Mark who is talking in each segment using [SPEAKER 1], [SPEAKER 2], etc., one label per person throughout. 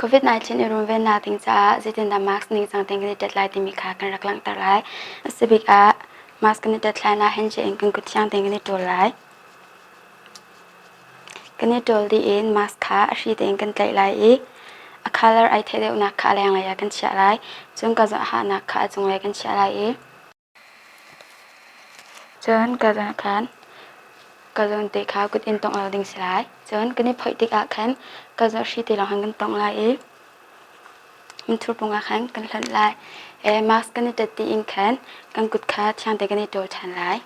[SPEAKER 1] COVID-19 i runvennak ding caah zeitindah mask ningcang tein kan i tet lai timi kha kan rak langhter lai. A si bik ah mask kan i tet hlan ah handshake in kan kut thiang tein kan i ṭawl lai. Kan i ṭawl dih in mask kha a hri tein kan tlaih lai i a colour ai theih deuhnak kha a lenglei ah kan chiah lai. Cun ka hahnak kha a cunglei kan chiah lai i Cun ka zawn khan ka zawn te kha kut in tongh lo ding si lai. Cun kan i phoih tikah khan ka zawn hri te lawng khan kan tongh lai i minthur pung ah khan kan hlonh lai. Mask kan i ṭet dih in khan kan kut kha thiang tein kan i ṭawl ṭhan lai.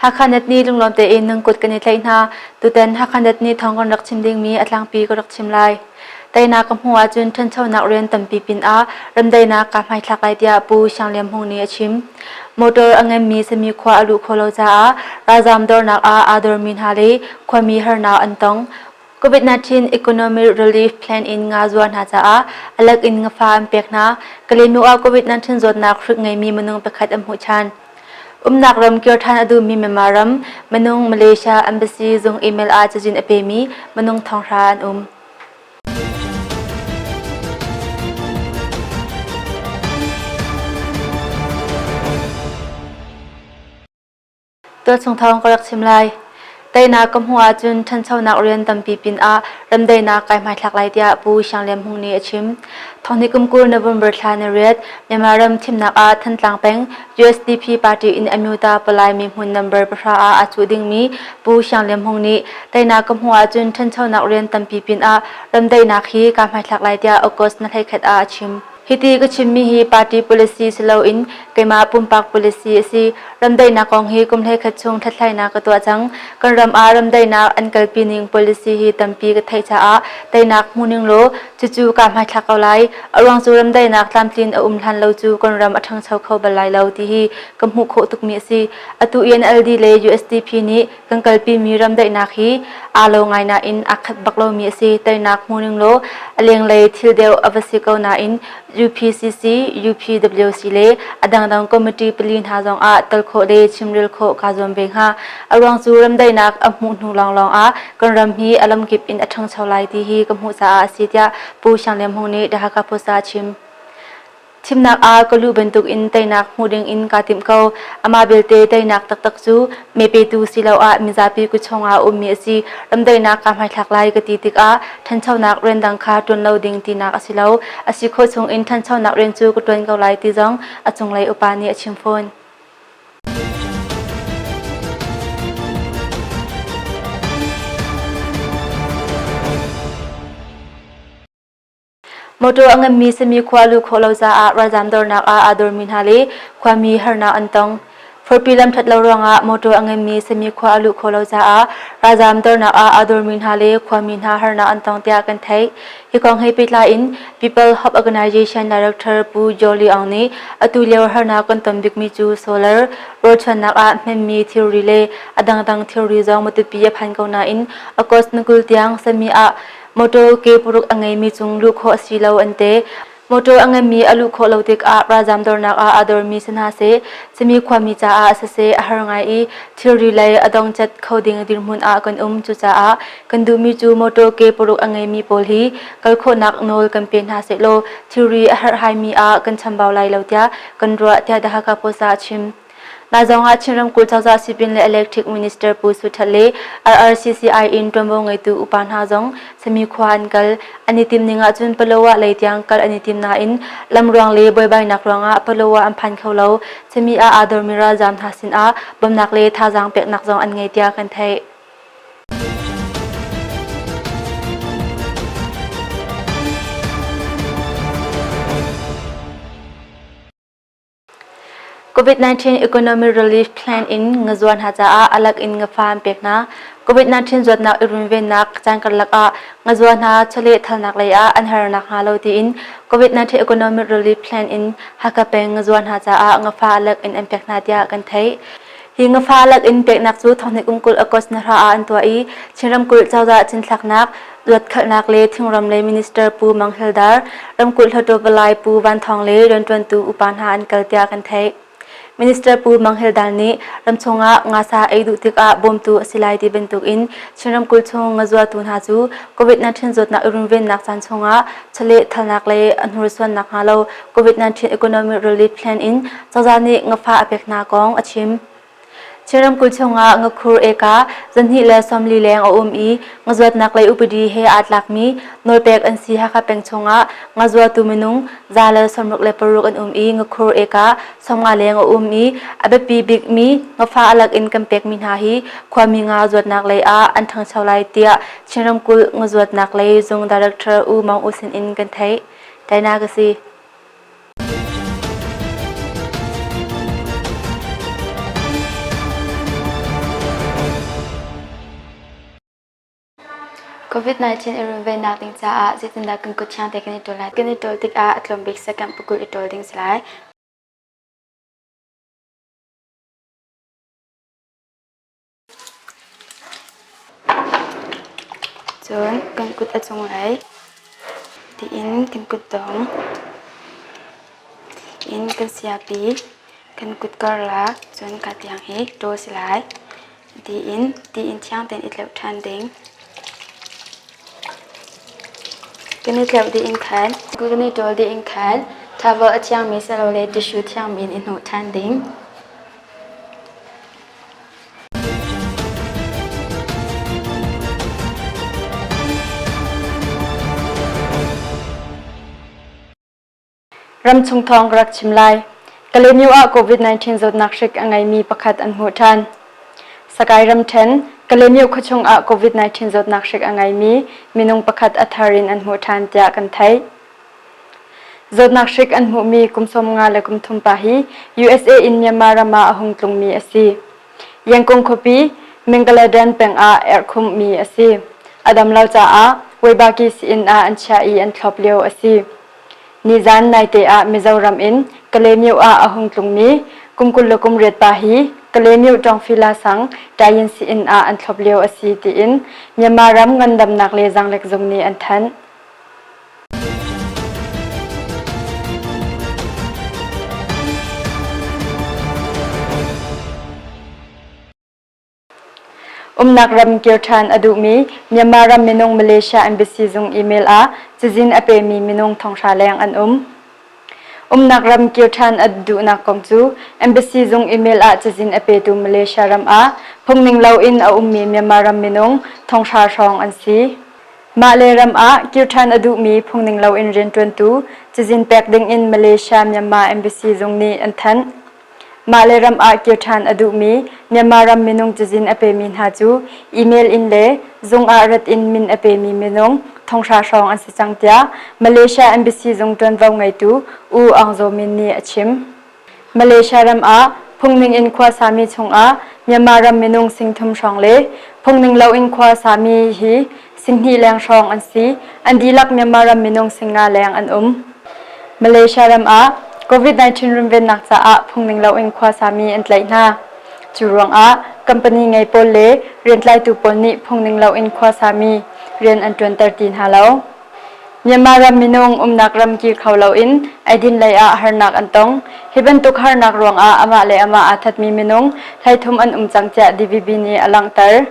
[SPEAKER 2] Hakha net nih lunglawm tein nan kut kan i tlaih hna. Tutan Hakha net nih thawng kan rak chim dingmi a tlangpi ka rak chim lai. Teinak ka hmuh ahcun ṭhanchonak rian tampi pinah remdaihnak kaa hmaithlak lai tiah Pu Siang Lian Hmung nih a chim. Motor a nganmi sami khua a luh khawh lo caah ralzaam dornak ah aa dormi hna le khuami harnak an tong. COVID-19 Economic Relief Plan in nga zuar hna caah alak in ngafa an pek hna. Kalaymyo ah COVID-19 zawtnak hrik ngeimi minung pakhat an hmuh ṭhan. Umnak ram kir ṭhan a duhmi Myanmar ram minung Malaysia Embassy zung email ah cazin a pemi minung thonghra an um. Tualchung thawng ka rak chim lai. Teinak ka hmuh ahcun ṭhanchonak rian tampi pinah remdaihnak kai hmaithlak lai tiah Pu Siang Lian Hmung nih a chim. Thonghnih kum 20 November thla ni riat Myanmar ram thimnak ah Thantlang peng USDP party in Amyota palai mi hmun number 9 ah aa cuh dingmi Pu Siang Lian Hmung nih teinak ka hmuh ahcun ṭhanchonak rian tampi pinah remdaihnak hi kaa hmaithlak lai tiah August ni 11 ah a chim. Hiti ka chimmi hi party policy si loin keimah pumpak policy a si. Ramdaihnak kong hi kum 11 chung hlathlainak ka tuah cang. Kan ram ah ramdaihnak an kalpi ning policy hi tampi ka theih caah teinak hmu ning law cucu kaa hmaithlak ko lai. A ruang cu ramdaihnak tlamtlin a um hlan lo cu kan ram a ṭhangcho kho bal lai lo ti hi ka hmuh khawh tukmi a si. Atu NLD le USDP nih kan kalpimi ramdaihnak hi aa lo ngai nain aa khat bak lomi a si. Teinak hmu ning law a lenglei thil deuh a va si ko nain UPCC, UPWC le a dangdang committee pali hna zong ah tel khawh le chimrel khawh kaa zuam ve hnga. A ruang cu ramdaihnak a hmuh hnu lawnglawng ah kan ram hi a lamkip in a ṭhangcho lai ti hi ka hmuh caah a si tiah Pu Siang Lian Hmung nih The Hakha Post ah a chim. Thimnak ah ka luh bantukin teinak hmuh dingin kaa timh ko. Amah belte teinak taktak cu mepetu siloah mizapi kut chungah a ummi a si. Ramdaihnak kaa hmaithlak lai ka ti tikah ṭhanchonak rian dang kha ṭuan lo ding tinak a si lo. A si khawh chungin ṭhanchonak rian cu ka ṭuan ko lai ti zong a cunglei upa nih a chim fawn. Motor a nganmi sami khua luh khawh lo caah ralzaam dornak ah aa dormi hna le khuami harnak an tong. Furpi lam ṭhat lo ruangah motor a nganmi sami khua a luh khawh lo caah ralzaam dornak ah aa dormi hna le khuami hna harnak an tong tiah kan theih. Hi kong he pehtlai in People Hope Organization Director Pu Jolly Aung nih atu lio harnak kan ton bikmi cu solar rawlchuannak ah hmanmi thilri le a dangdang thilri zong Matupi a phan ko nain August ni 20 tiang sami ah Motor ke paruk a ngeimi cung luh khawh a si lo an ti. Motor a ngeimi a luh khawh lo tikah ralzaam dornak ah aa dormi si hna seh, simi khuami caah siseh a har ngai i thilri lei a dongcat kho ding dirhmun ah kan um. Cucaah kan duhmi cu motor ke paruk a ngeimi pawl hi kal khawhnak nawl kan pe hna sehlaw thilri a herhhaimi ah kan chambau lai lo tiah kan ruah tiah The Hakha Post ah a chim. Nai zong ah Chin ramkulh cozah sipin le Electric Minister Pu Su That le RRCCI in ṭuanvo ngeitu upa hna zong Sami khua an kal. An i tim ning ahcun Palawa lei tiang kal an i tim nain lam ruang le buaibainak ruangah Palawa an phan kho lo. Sami ah aa dormi ralzaam hna sinah bawmhnak le thazaang peknak zong an ngei tiah kan theih. COVID-19 Economic Relief Plan in ngazuar hna caah alak in ngafa an pek hna. COVID-19 zawtnak i runvennak caan karlak ah ngazuar hna chawleh thalnak lei ah an harnak hnga lo tiin COVID-19 Economic Relief Plan in Hakha peng ngazuar hna caah ngafa alak in an pek hna tiah kan theih. Hi ngafa lakin peknak cu thonghnih kum 20 August nahra ah an tuah i Chin ramkulh cozah cinthlaknak, zuatkhalhnak le thingram lei minister Pu Mang Hil Dar, ramkulh hluttaw palai Pu Van Thawng le rianṭuantu upa hna an kal tiah kan theih. Minister Pu Mang Hil Dar nih ramchung ah ngasa ei duh tikah bawmtu a si lai ti bantukin Chin ramkulh chung ngazuatu hna cu COVID-19 zawtnak i runvennak caan chungah chawleh thalnak le a hnursuan nakhnga lo COVID-19 Economic Relief Plan in cozah nih ngafa a pek hna kong a chim. Chin ramkulh chungah ngakhur eka 240 leng a um i ngazuatnak lei upadi he aa tlakmi nawlpek an si Hakha peng chungah ngazuatu minung 166 an um i ngakhur eka 50 leng a um i a biapi bikmi ngafa a lak in kan pekmi hna hi khuami nga zuatnak lei ah an ṭhangcho lai tiah Chin ramkulh ngazuatnak lei zung director U Maung U sin in kan theih. Taina ka si.
[SPEAKER 1] COVID-19 i runvennak ding caah zeitindah kan kut thiang te kan i ṭawl lai? Kan i ṭawl tikah a tlawm bik second pakul i ṭawl ding si lai. Cun kan kut a cunglei tiin kan kutdong in kan siapi kan kut karlak cun ka tiang hi ṭawl si lai. Tiin tiin thiang tein i tleuh ṭhan ding. Kan i tleuh dih in khan kan i ṭawl dih in khan towel a thiangmi silole tissue thiangmi in i hnawh ṭhan ding.
[SPEAKER 3] Ramchung thawng ka rak chim lai. Kalaymyo ah COVID-19 zawtnak hrik a ngeimi pakhat an hmuh ṭhan. Sakai ramṭhen, Kalaymyo khuachung ah COVID-19 zawtnak hrik a ngeimi minung pakhat a thar in an hmuh ṭhan tiah kan theih. Zawtnak hrik an hmuhmi kum 50 le kum thum pa hi USA in Myanmar ram ah a hung tlungmi a si. Yangon khuapi Mingaladan peng ah erhkhumhmi a si. A dam lo caah Waibaki sii-inn ah an chiah i an thlop lio a si. Nizan naite ah Mizoram in Kalaymyo ah a hung tlungmi kum 28 pa hi Kalaymyo Ṭawngfila sang Tayin sii-inn ah an thlop lio a si tiin Myanmar ram ngandamnak le zaanglek zung nih an thanh. Umnak ram kir ṭhan a duhmi Myanmar ram minung Malaysia Embassy zung email ah cazin a pemi minung thonghra leng an um. Umnak ram kir ṭhan a duhnak kong cu embassy zung email ah cazin a petu Malaysia ram ah phungning loin a ummi Myanmar ram minung thonghra hrawng an si. Mah le ram ah kir ṭhan a duhmi phungning loin rianṭuantu cazin pek dingin Malaysia Myanmar Embassy zung nih an thanh. Mah le ram ah kir ṭhan a duhmi Myanmar ram minung cazin a pemi hna cu email in le zung ah rat in min a pemi minung thonghra hrawng an si cang tiah Malaysia Embassy zung ṭuanvo ngeitu U Aung Zaw Min nih a chim. Malaysia ram ah phungning in khua sami chungah Myanmar ram minung 3,000 hrawng le phungning loin khua sami hi 2,000 leng hrawng an si. An dihlak Myanmar ram minung 5,000 leng an um. Malaysia ram ah COVID-19 runvennak caah phungning loin khua sami an tlaih hna. Cu ruangah company ngei pawl le riantlaitu pawl nih phungning loin khua sami rian an ṭuanter ti hna lo. Myanmar ram minung umnak ram kir kho loin eidin lei ah harnak an tong. Hi bantuk harnak ruangah amah le amah aa thatmi minung 33 an um cang tiah DVB nih a langhter.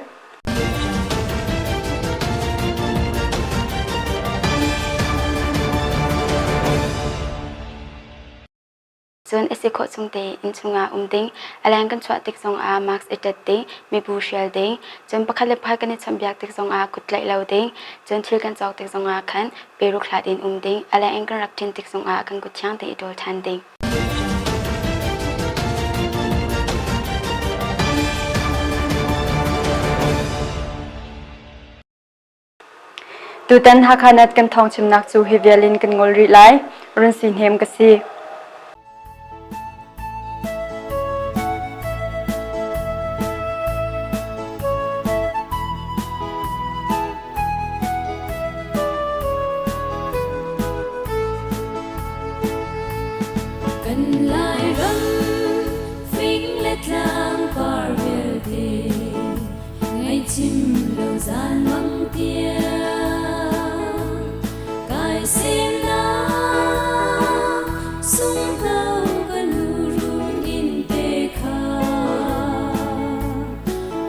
[SPEAKER 1] Cun a si khawh chung tein innchung ah um ding, a leng kan chuah tik zongah mask i ṭet ding, mibu hrial ding, cun pakhat le pakhat kan i chawnhbiak tik zongah kut tlaih lo ding, cun thil kan cawk tik zongah khan peruk hlat in um ding, a leng in kan rak ṭin tik zongah kan kut thiang tein i ṭawl ṭhan ding.
[SPEAKER 3] Tutan Hakha Net kan thawng chimnak cu hi vial in kan ngol rih lai. Run si hnem ka si.
[SPEAKER 4] Kan Lairam fing le tlang par. Semnak sunghno ka nu run in te kha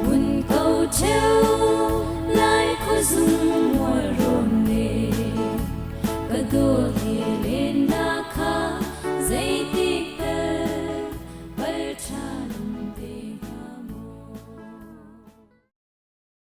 [SPEAKER 4] Mun ko ṭheo lai khuazung mual rawn le ka dawt.